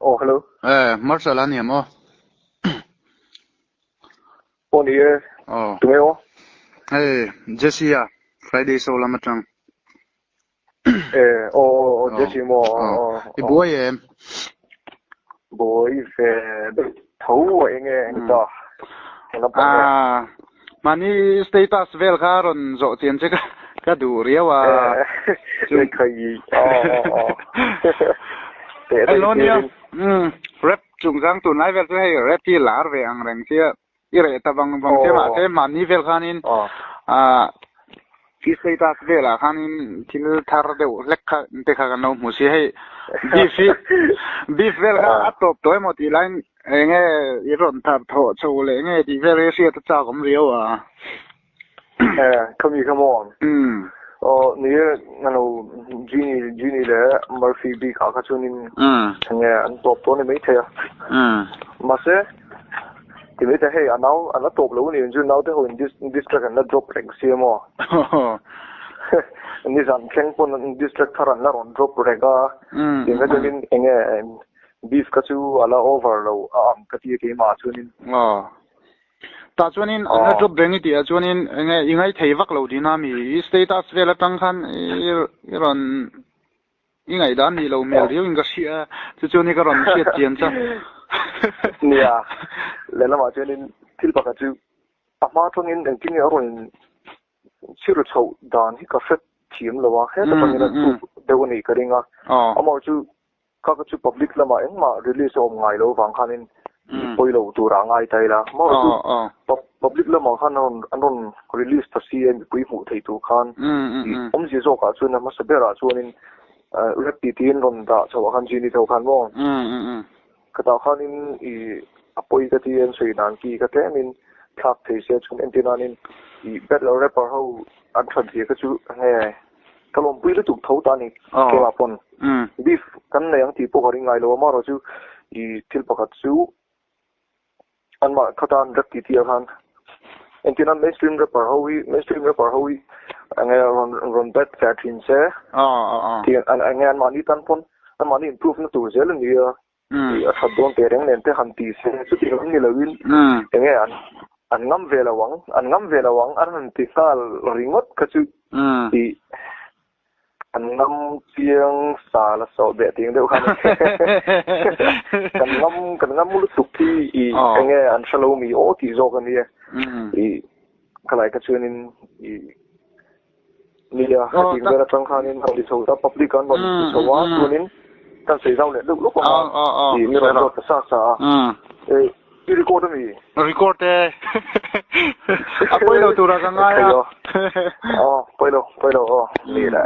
Aw hello. Eh, Marshal a ni em aw? Aw ni e. Aw. Tunge aw? Hei, Jesse a, Friday show lam atang. Eh, aw aw aw Jesse maw? Aw aw. I buai em? Buai ve deuh tho a eng e eng ta. Eng lampang nge? Ah, mahni status vel kha rawn zawh chian che ka duh riau a. Eh, khai aw aw aw. Teh daih Hello nia, rap chungchang tunlai vel chu hei rap hi lar ve ang reng sia i reh ta vang vang che mahse mahni vel khanin ah i status velah khanin thil thar deuh hlek kha te kha kan lo hmu si hei beef hi beef vel kha a tawp tawh emaw tih laiin eng nge i rawn thar thawh chho leh nge tih vel hi hriat a chak awm riau a. Eh, khami kha maw? Aw, ni e, ano, Genie, Genie leh Murphy bik ah kha chuanin enge an tawp tawh a ni maithei a. Mahse, ti maithei hei a nau an la tawp lo a ni, chu naute ho in distract an la drop reng sia maw? Nizan thleng pawn distract thar an la rawn drop reng a, ti kha chuanin enge beef kha chu a la over lo a ang ka ti a keimah ah chuanin. Tah chuanin an la drop reng i tih ah chuanin enge i ngaithei vak lo tihna mi? I status vel atang khan i rawn i ngaihdan nih lo hmel riau in ka hria a, chu chuan i ka rawn hriat chian cha. Nia, lehlamah chuanin thil pakhat chu a hma atangin engtin nge a rawn chhir chhoh dan hi ka hre thiam lo a, heta tangin a tuk deuh a nih ka ring a, amah chu Kha ka chu public lamah engmah release a awm ngai lo vang khanin pawi lo turah a ngai ta ila. Maw chu public lamah khan an rawn release ta si a mipui hmuh theih tur khan awmzia zawkah chuan a hmasa berah chuanin rap tih tiin rawn dah chhoh ah khan Genie tho khan maw khatah khanin i a pawi ka ti an sawi dan ki ka tlemin thlak thei se chuan entir nanin i battle rapper ho an that zia kha chu nge Ka lawmpui lutuk tho ta ni keimah pawn beef kan nei ang tih pawh ka ring ngai lo a, amaherawh chu i thil pakhat chu anmah khatan rap tih tih ah khan engtin a mainstream rapper ho hi mainstream rapper ho hi enge rawn rawn bat ve thin se tih enge anmahni tan pawn anmahni improve na tur zel a ni a i a that dawn teh reng nen te han ti se chuti lam ni loin enge an an ngam ve lo ang an ngam ve lo ang an han ti nghal ringawt kha chu i an ngam chiang sa la sawh beh ting deuh khan kan ngam kan ngam lutuk hi i enge an hre lo mi aw tih zawk a nia i khalai kha chuanin i Nia, hetiang vel atang khanin han ti chho ta, public an rawn ti chho a, chuanin kan sawi zau leh deuh lawk ang a, tih mi rawn zawt ta sa sa a. Eh, i record a mi? Record e. A pawi lo turah ka ngai a. Aw, pawi lo, pawi lo aw. Ni le,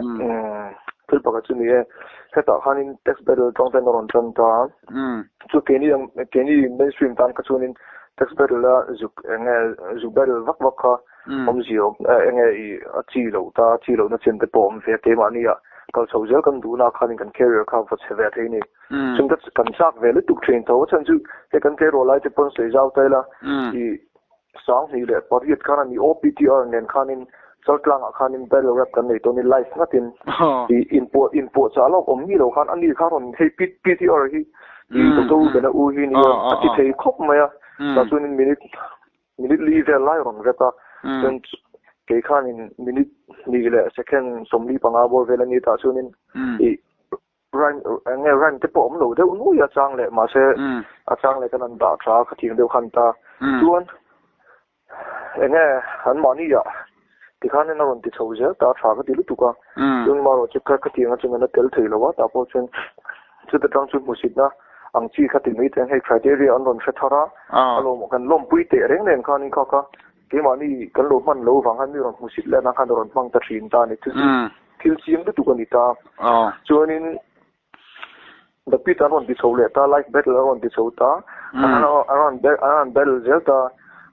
thil pakhat chu ni e, hetah khanin text battle tang ten a rawn tan ta. Chu keini ang, keini mainstream tan kha chuanin text battle a zuk eng nge, zuk battle vak vak kha Awmzia awm enge i a chi loh ta, chi lohna chen te pawh awm ve a, keimahni ah kal chho zel kan duhna khanin kan carrier kha va chhe ve thei a ni. Chung ka kan chak ve lutuk thin tho a chhan chu hei kan tleirawl lai te pawn sawi zau ta ila i 2008 khan a ni OPTR nen khanin Chaltlang ah khanin battle rap kan nei tawn i live ngatin i inpuah inpuah chah lawk awm ni lo khan ani kha rawn hei PTR hi i Doctor U Bena U hi nia a ti thei khawp mai a, tah chuanin minute Minute li vel lai rawn rep a, chuan kei khanin minute hnih leh second 45 bawr vel a ni tah chuanin ih rhyme eng nge rhyme te pawh awm lo deuh nui a chang leh mahse a chang leh kan han dah tha a khatiang deuh khan ta chuan eng nge an mahni ah tikhanin a rawn ti chho zel ta tha ka ti lutuk a chuan marawh chu khatiang a chuan an la tel thei lo a tah pawh chuan Chuta tang chu hmusitna ang chi kha ti mai ten hei criteria an rawn hre thar a, a lawm kan lawmpui teh reng nen khanin kha kha keimahni kan lo hman lo vang khan mi rawn hmusit leh na khan a rawn hmang ta thin ta a ni. Chu chu thil chiang lutuk a ni ta. Chuanin The Pit an rawn ti chho leh ta, Live Battle an rawn ti chho ta, an rawn an rawn battle zel ta,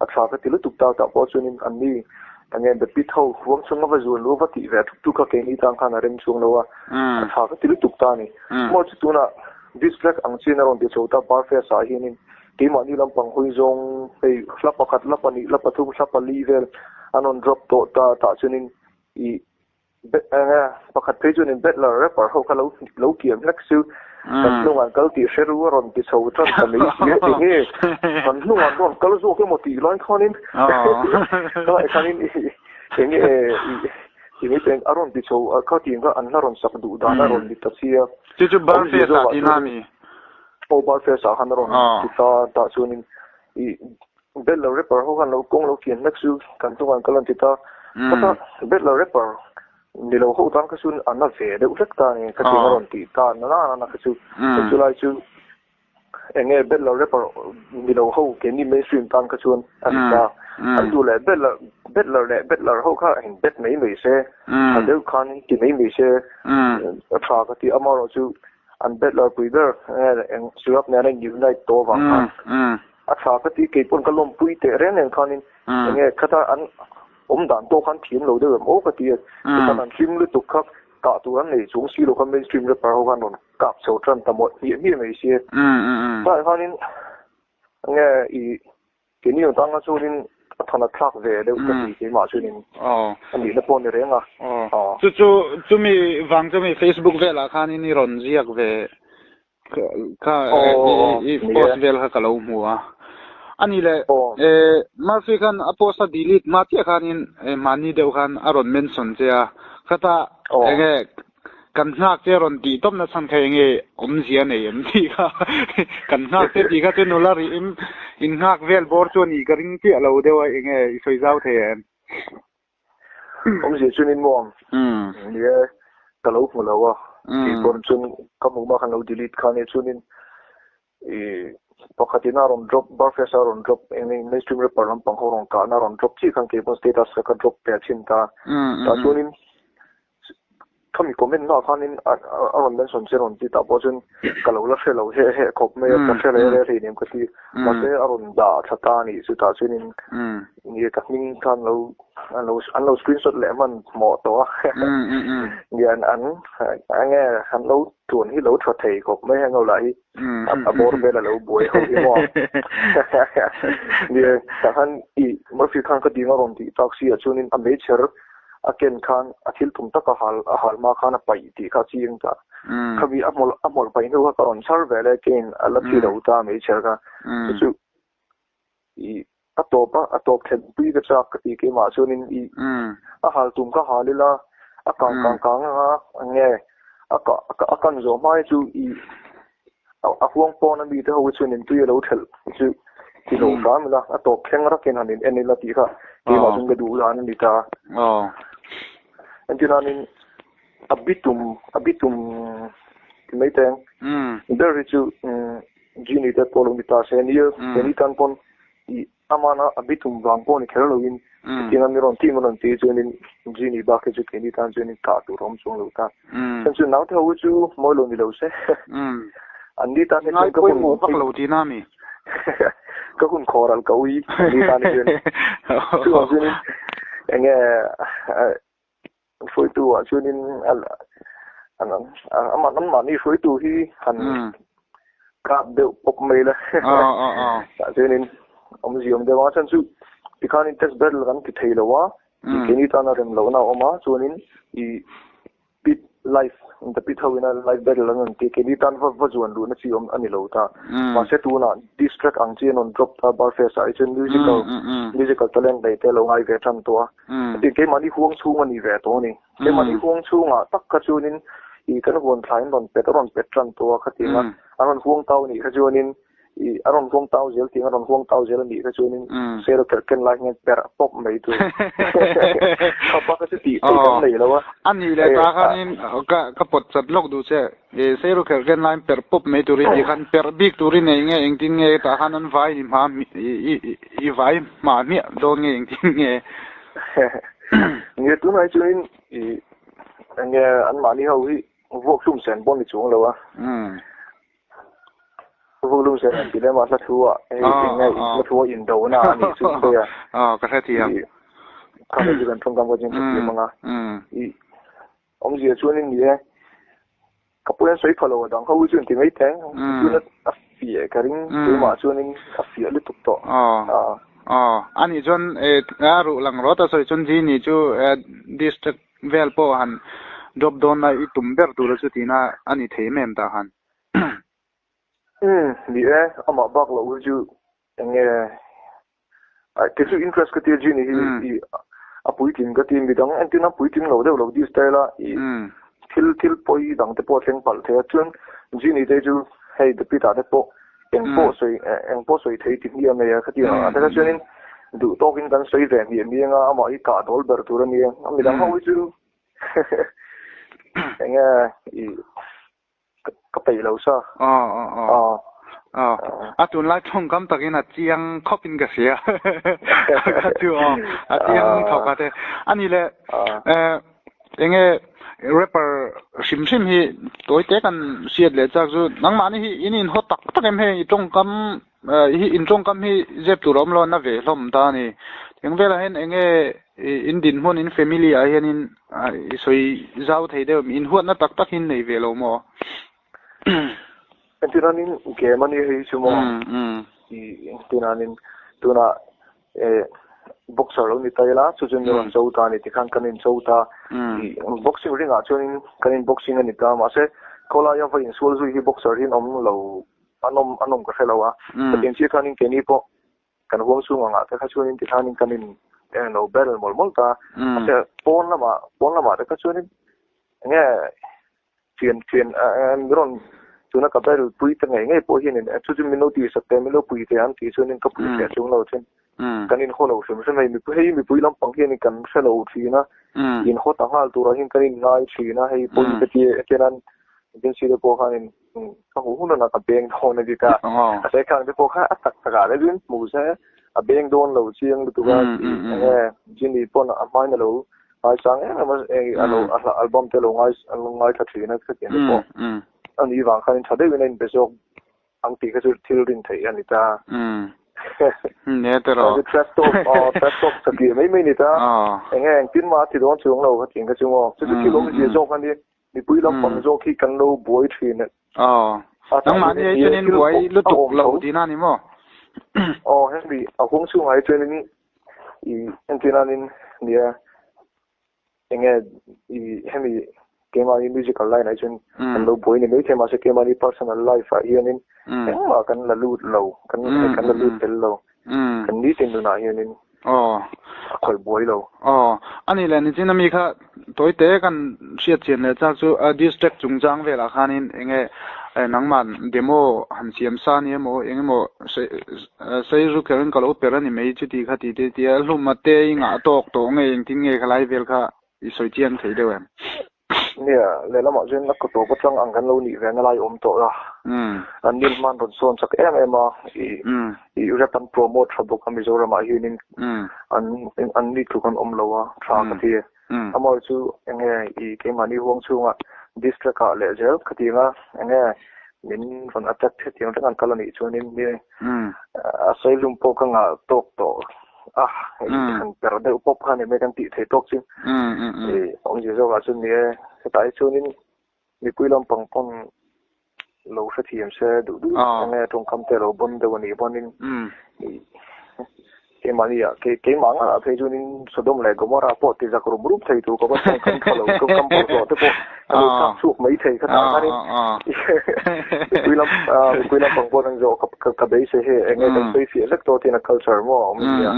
a tha ka ti lutuk ta tah pawh chuanin anni enge The Pit ho huang chhunga va zuan lu va tih ve thuk thuk kha keini tang khan a rem chhung lo a, a tha ka ti lutuk ta a ni. Maw chu tunah diss track ang chiin a rawn ti chho ta Barfest ah hianin keimahni lampang hawi zawng hei hla pakhat, hla pahnih, hla pathum, hla pali vel an rawn drop tawh ta tah chuanin ih enge pakhat phei chuanin battler rapper ho kha lo lo kiam hlek chu. Kan hnungah an kal tih hre ru a rawn ti chho tan ta mai si a, enge kan hnungah an rawn kal zawk emaw tih lai khanin khalai khanin enge i mai teng a rawn ti chho a kha tih kha an hla rawn sak duh dan a rawn ni ta sia. Chu chu Barfest ah tihna a mi? Aw Barfest ah khan a rawn ti ta tah chuanin i Battle rapper ho khan lo kawng lo kian hlek chu kan hnungah an kal an ti ta. Khata Battle rapper Ni lo ho tan kha chuan a na ve deuh hlek ta a ni, ka tin a rawn tih ta na na na kha chu. Chu lai chu eng nge Battle rapper ni lo ho keini mainstream tan kha chuan a ni ta. An duh leh Battle Battler leh Battler ho kha in bet mai mai se, tha deuh khan ti mai mai se a tha ka ti. Amaherawhchu an Battler pui ber eng Surap nena unite tawh avang khan a tha ka ti. Keipawn ka lawmpui teh reng reng khanin eng nge khata an Awm dan pawh khan thiam lo deuh em aw ka ti a, tikhan an hlim lutuk kha kah tur an nei chung si lo kha mainstream rapper ho khan rawn kap chho tan ta mawlh hmiah hmiah mai sia. Tunah khanin nge i keini ang tanga chuanin a than a thlak ve deuh ka ti keimah chuanin a nihna pawh a ni reng a. Chu chu chumi vang chumi Facebook velah khanin i rawn ziak ve Kha i post vel kha ka lo hmu a. Ani le Murphy khan a post a delete hma chiah khanin mahni deuh khan a rawn mention che a. Khata enge kan nghak che rawn tih tawp na chhan kha enge awmzia nei em tih kha kan nghak che tih kha chu nula rih in in nghak vel bawr chu a nih ka ring chiah lo deuh a enge i sawi zau thei em? Awmzia chuan in muang ni e, ka lo hmu lo a, tih pawn chuan ka hmuh hma khan lo delete kha ania chuanin i pakhatin a rawn drop Barfest a rawn drop eng eng mainstream rapper lampang ho rawn kahna a rawn drop chiah khan kei pawn status kha ka drop ve a chhin ta, tah chuanin Khami comment na khanin a rawn mention che rawn ti tah pawh chuan ka lo la hre lo heh heh khawp mai a, ka hre leh reh hlei nem ka ti. Mahse a rawn dah thla ta a nih chu tah chuanin nia ka hming khan lo an lo an lo screenshot leh hman hmawh tawh a. Nia an an enge an lo tluan hi lo tha thei khawp mai heng ho lah hi a bawr vel a lo buai ho hi maw. Nia tah khan i Murphy khan ka ding a rawn tih tak si ah chuanin a meichher a ken khan a thil tum tak a hal a hal hma khan a paih tih kha chiang ta. Khami a hmawlh a hmawlh paih hnu kha ka rawn chhar ve le kein a la thi lo ta mai chher kha. Chu chu i a tawp a a tawp thlen pui ka chak ka ti keimah chuanin i a hal tum kha hal ila a kang kang kang anga nge a ka a kan zawh hma hi chu i a huang pawn a mite ho hi chuan intui a lo thelh chu ti lo hram ila a tawp thleng rakin han in en ila tih kha keimah chuan ka duh dan a ni ta. Engtinanin a bitum a bitum ti mai teng ber hi chu Genie te pawh lo ni ta se nia keini tan pawn i Amana a bitum vang pawh ni kher loin hetianga mi rawn tih maw rawn tih chuanin Genie bak hi chu keini tan chuanin kah tur a awm chuang lo ta. Chuan chu naute ho hi chu mawi lo ni lo se. An ni tan hi chuan ka hun Ngaipawimawh vak lo tihna mi? Ka hun khawr alh ka ui an ni tan hi chuan. Chuvang chuanin enge hruaitu ah chuanin anmahni hruaitu hi han kap deuh pawp mai la tah chuanin awmzia awm deuh a chhan chu tikhanin test battle kan ti thei lo a keini tana rem lohna a awm a chuanin i pit life in the pit ho ina live battle an rawn ti keini tan va va zuan luhna chi awm a ni lo ta mahse tunah distract ang chi an rawn drop ta barface ah hi chuan musical musical talent nei te lo ngai ve tan tawh a. Heti keimahni huang chhung a ni ve tawh a ni. Keimahni huang chhungah tak kha chuanin ih kan huan thlaiin rawn pet a rawn pet tan tawh a khatiang a, an rawn huang tau a nih kha chuanin ih a rawn huang tau zel tiang a rawn huang tau zel a nih kha chuanin sel a kherh ken lai hian perh pawp mai tur. Khapa kha chu tih theih kan nei lo a. A nih leh ta khanin ka pawt chat lawk duh che. E seiru kherh ken laiin perh pawp mai turin ti khan perh bik turin nei nge engtin nge tah khan an vai ni hma i vai hma hmiah dawn nge engtin nge. Nge tunah hi chuanin i enge anmahni ho hi vuak hlum sen pawh ni chuang lo a. Vuak hlum sen an ti lem a hla thu ah hei enge hla thu a indona a nih chu sawi a. Aw ka hrethiam. Kha chu kan tawngkam kha chuan hrethiam ang a. I Awmzia chuanin ni e, ka pawi an sawi pha lo a dang ho hi chuan ti mai teng, tuna a fiah ka ring keimah chuanin a fiah lutuk tawh. Aw aw anih chuan e a ruh lang rawt a sawi chuan Genie chu district vel pawh han drop dawn a i tum ber tur a chu tihna a ni thei em em tah han. Umm ni e, amah bak loh hi chu eng nge ai kei chu interest ka tia Genie hi i a puitling ka ti midang entir nan puitling lo deuh lo this style a i thil thil pawi dang te pawh a thleng palh thei a chuan Genie te chu hei The Pit ah te pawh eng pawh sawi eng pawh sawi thei ti hmiah mai a khatiang ang ah te kha chuanin duh tawkin kan sawi ve hmiah hmiah anga amah hi kah dawl ber tur a nia a midang ho hi chu eng nge i ka peih lo sa. Aw aw aw. Aw. A tunlai tawngkam takin a chiang khawp in ka hria. Ka chu aw. A chiang thawk a te. Ani le enge rapper hrim hrim hi tawi te kan hriat leh chak chu nangmahni hi in in haw tak tak em hei tawngkam hi in tawngkam hi zep tur a awm lo na ve hlawm ta a ni. Eng velah hian enge in dinhmun in family ah hianin i sawi zau thei deuh em? In huatna tak tak hi in nei ve lo maw? Entiranin game a nia hei chu maw? I entiranin tunah boxer lo ni ta ila chu chu mi rawn cho ta a ni tikhan kan in cho ta. I boxing ringah chuanin kan in boxing a ni ta mahse khawlaia va insual zui hi boxer hi an awm lo an awm an awm ka hre lo a. Chutiang chiah khanin keini pawh kan huang chhung angah te kha chuanin tikhanin kan in lo battle mawlh mawlh ta. Mahse pawn lamah pawn lamah te kha chuanin enge thian thian mi rawn tuna ka battle pui ta ngei ngei pawh hianin chu chu min lo tihsak teh min lo pui teh an tih chuanin ka pui hreh chung lo chuan kan in haw lo hrim hrim hei mipui hei mipui lampang hianin kan hre lo thin a in haw ta nghal turah hian kan in ngai thin a hei pawhin ka ti etiang an agency te pawh khanin Ka hmuh hun hunah ka beng dawn a ti ta. A sawi khang te pawh kha a tak takah te chuan hmu se a beng dawn lo chiang lutuk a tih enge Jimmy pawn a hmain a lo ngaisang em em a a lo a hla album te a lo ngai a lo ngaithla thin a khatiang te pawh a nih vang khanin tha deuhin a inpe zawk ang tih kha chu thil rin theih a ni ta. Nia te rawh. Trash talk aw trash talk satliah mai mai a ni ta. Enge engtin mah a ti dawn chuang lo khatiang kha chu maw. Chu chu thil awmzia zawk a ni. Mipui lampang zawk hi kan lo buai thin e. Aw. Nangmahni ai chuanin buai lutuk lo tihna a ni maw? Aw, hemi a huang chhungah hi chuanin i entinanin nia enge i hemi keimahni musical line ah hi chuan kan lo buai ni maithei mahse keimahni personal life ah hianin engmah kan la lut lo, kan kan la lut tel lo. Kan nitin nunah hianin Aw. A khawih buai lo. Aw. A nih leh nichin ami kha tawite kan hriat chian leh chak chu district chungchang velah khanin enge nangmah demo han siam sa ni emaw eng emaw sei zu kherin ka lo per a ni mai chuti kha ti te tia hlum a te i ngah tawk tawh nge engtin nge khalai vel kha i sawi chiang thei deuh em? Nia, lehlamah chuan a kawtawp atang ang kan lo nih ve na lai awm tawh a. An nil hman rawn sawn chak em em a, i i rap an promote tha bawk a Mizoramah hianin an an ni tluk an awm lo a, tha ka ti. Amaherawhchu chu enge i keimahni huang chhungah district ah leh zel khatianga enge min rawn attack hetiang reng an kal a nih chuanin a sawihlum pawh ka ngah tawk tawh. A hei han per deuh pawp kha ni mai kan tih theih tawk chu i awmzia zawkah chuan ni e hetah hi chuanin mipui lampang pawn lo hrethiam se duh duh enge tawngkam te lo bawn deuh a nih pawnin i keimahni ah keimah ang ah phei chuanin Sodom leh Gomorrah pawh ti zak rum rum thei tur khawpa tawngkam tha lo tawngkam bawlhhlawh te pawh ka lo chak chhuak mai thei kha tah khanin mipui lam mipui lampang pawh an zawh ka ka beisei hei enge kan sawi fiah vek tawh tiin a culture maw a awm nia.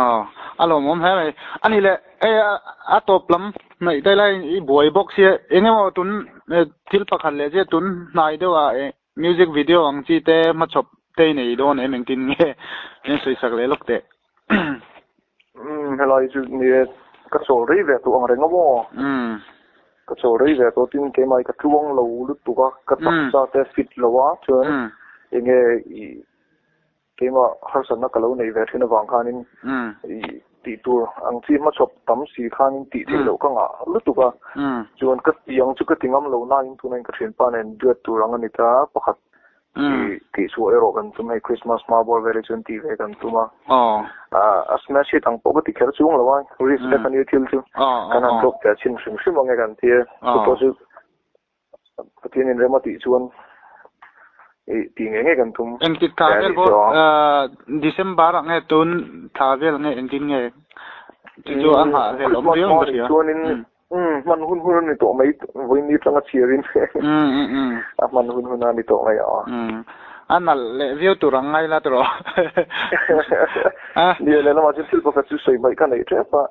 Aw a lawmawm hle mai. A nih leh hei a tawp lam hnaih daih lai i buai bawk sia eng emaw tun thil pakhat leh chiah tun hnai deuh ah music video ang chi te hmachhawp te i nei dawn em engtin nge eng sawisak leh lawk teh. Umm helai chu ni e, ka chawl rei ve tawh ang reng a maw? Ka chawl rei ve tawh tin keimah hi ka tluang lo lutuk a, ka taksa te fit lo a chuan enge i keimah harsatna ka lo neih ve thin avang khanin i tih tur ang chi hmachhawp tam si khanin tih theih loh ka ngah lutuk a, chuan ka ti ang chu ka ti ngam lo nain tunah in ka thianpa nen duet tur ang a ni ta pakhat. I tih chhuah erawh kan tum hei Christmas hma bawr vel hi chuan tih ve kan tum a. A smash hit ang pawh ka ti kher chuang lo a, risk vek a nia thil chu. Kan han drop ve chhin hrim hrim ang e kan ti e. Chu pawh chu Pathian in rem a tih chuan i tih ngei ngei kan tum. Engtik thla vel pawh December ah nge tun thla vel nge engtin nge chu chu a nghah vel awm viau in ka hria. Chuanin. Um hman hun hun a ni tawh mai vawiin ni tanga chhiarin a hman hun hun a ni tawh mai a. Um a nalh leh viau tur ang ngai la tawh. Nia lehlamah chuan thil pakhat chu sawi hmaih ka neih tep a.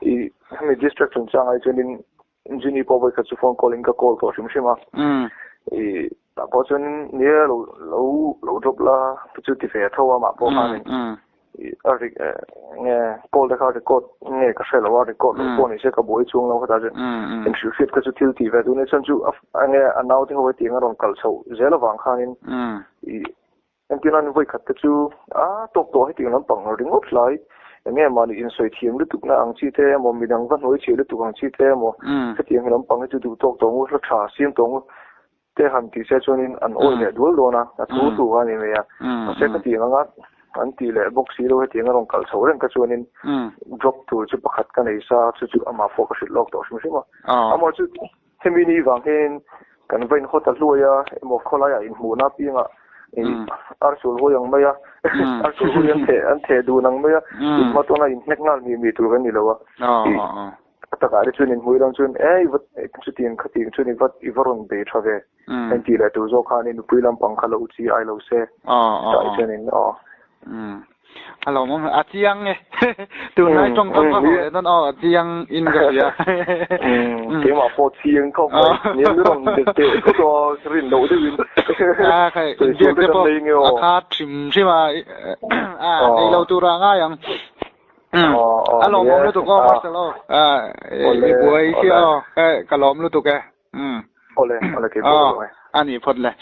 I hemi district chungchang ai chuanin Engineer pawh vawikhat chu phone call in ka call tawh hrim hrim a. I tah pawh chuan nia lo lo lo drop la chu ti ve tho a mah pawh khanin i a ri nge call te kha record nge ka hre lo a record lo pawh ni se ka buai chung lo kha tah chuan inhrilh hriat kha chu thil tih ve duh a ni chuan chu a nge a naute ho hetiang a rawn kal chhoh zel avang khanin i Engtin an vawikhat te chu a tawk tawh hetiang lampang ringawt hlai eng nge mahni insawi thiam lutuk na ang chi te emaw midang va hnuai chhiah lutuk ang chi te emaw hetiang lampang hi chu duh tawk tawh ngu hla tha siam tawh ngu te han tih se chuanin an awi leh dual dawn a a thu thu a ni mai a mahse khatiang anga an tih leh bawk si lo hetiang a rawn kal chhoh reng kha chuanin drop tur chu pakhat ka nei sa chu chu amah pawh ka hrilh lawk tawh hrim hrim a amah chu Hemi ni vang hian kan va inhaw ta hluai a, emaw khawlaiah inhmuhna apiangah arsul hawi ang mai a, arsul hawi an theh an theh dun ang mai a, inhma tawna inhnek nghal mi mi tur kan ni lo a. A takah te chuan inhmuh ilang chuan e i va chutiang khatiang chuan i va i va rawn bei tha ve heng tih leh tur zawk khan i nupui lampang kha lo chi ai lo se tah chuanin aw. A lawmawm a chiang e. Tunlai tawngkam ka hmuh leh dawn aw a chiang in ka hria. Keimah pawh chiang khawp mai. Ni an rawn be teh thut aw rin loh deuhin. A khai inbiak te pawh a khat hrim hrim a a nei lo tur ah ngai ang. A lawmawm lutuk aw Marcel aw. I buai hi aw ka lawm lutuk e. Awle awle keipawh ka lawm e. A ni phawt le.